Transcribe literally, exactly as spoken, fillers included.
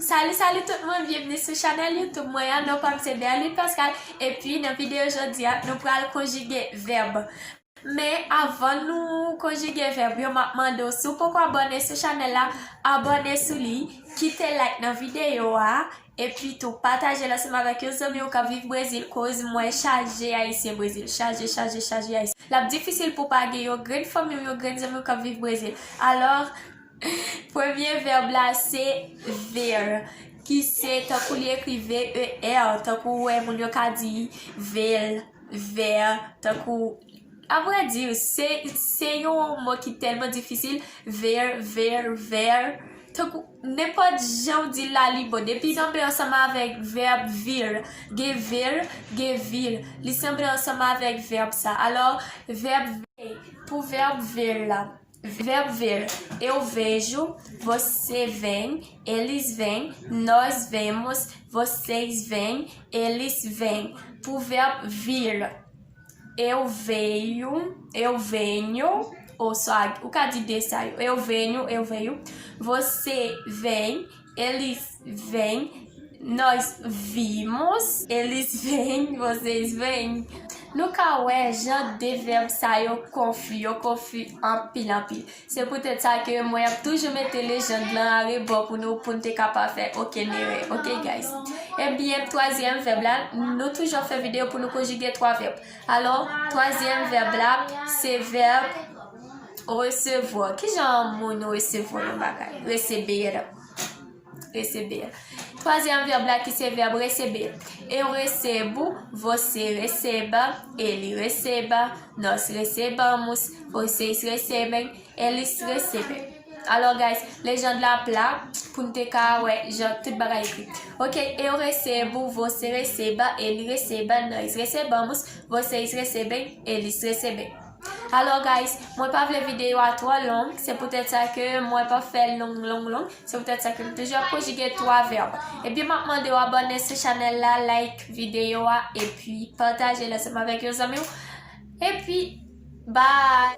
Salut, salut tout moun, byenvni sou chanèl YouTube mwen an. Non pa m se Berline Pascal, epi nan videyo jodi a, nou pral konjige vèb. Men avan nou konjige vèb yo, m ap mande w, si w poko abòne sou chanèl la, abòne sou li, kite like nan videyo a, epi tou pataje l ansanm avèk yon zanmi w k ap viv Brezil, koz m wè chaje Ayisyen Brezil, chaje, chaje, chaje Ayisyen. L ap difisil pou pa gen yon grenn fanmi w, yon grenn zanmi w k ap viv Brezil. Alò, premye vèb la se ver, ki se tankou li ekri V E R, tankou w wè moun yo ka di vel, vè, tankou, avrèdi, se, se yon mo ki tèlman difisil, ver, ver, ver, tankou, nenpòt jan w di l la, li bon. Depi sanble ansanm avèk vèb vir, gen vir, gen vir, li sanble ansanm avèk vèb sa. Alò, vèb, pou vèb vir la, vèb vir, eu vejo, você vem, eles vêm, nós vemos, vocês vêm, eles vêm. Pou vèb vir, eu venho, eu venho, ou só, ou ka di de sa yo. Eu venho, eu venho. Você vem, eles vêm, nós vimos, eles vêm, vocês vêm. Nou ka wè jan de vèb sa yo konfi, yo konfi anpil, anpil. Se poutèt sa ke mwen ap toujou mete lejand lan arebò pou nou, pou n te kapab fè okenn erè. Ok, guys? Ebyen, twazyèm vèb la, nou toujou ap fè videyo pou nou konjige twa vèb. Alò, twazyèm vèb la, se vèb resevwa. Kijan moun resevwa yon bagay? Resebe. Resebe. Twazyèm vèb la ki se vèb resebe. Eu recebo, você receba, ele receba, nós recebamos, vocês recebem, eles recebem. Alò, guys, lejand la ap la pou n te ka wè jan tout bagay ekri. Ok, eu recebo, você receba, ele receba, nós recebamos, vocês recebem, eles recebem. Alò, guys, mwen pa vle videyo a twò long, se poutèt sa ke mwen pa fè l long, long, long, se poutèt sa ke m toujou ap konjige twa vèb. Epi m ap mande w abòne sou chanèl la, like videyo a, epi pataje l ansanm avèk yon zanmi w. Epi, bye!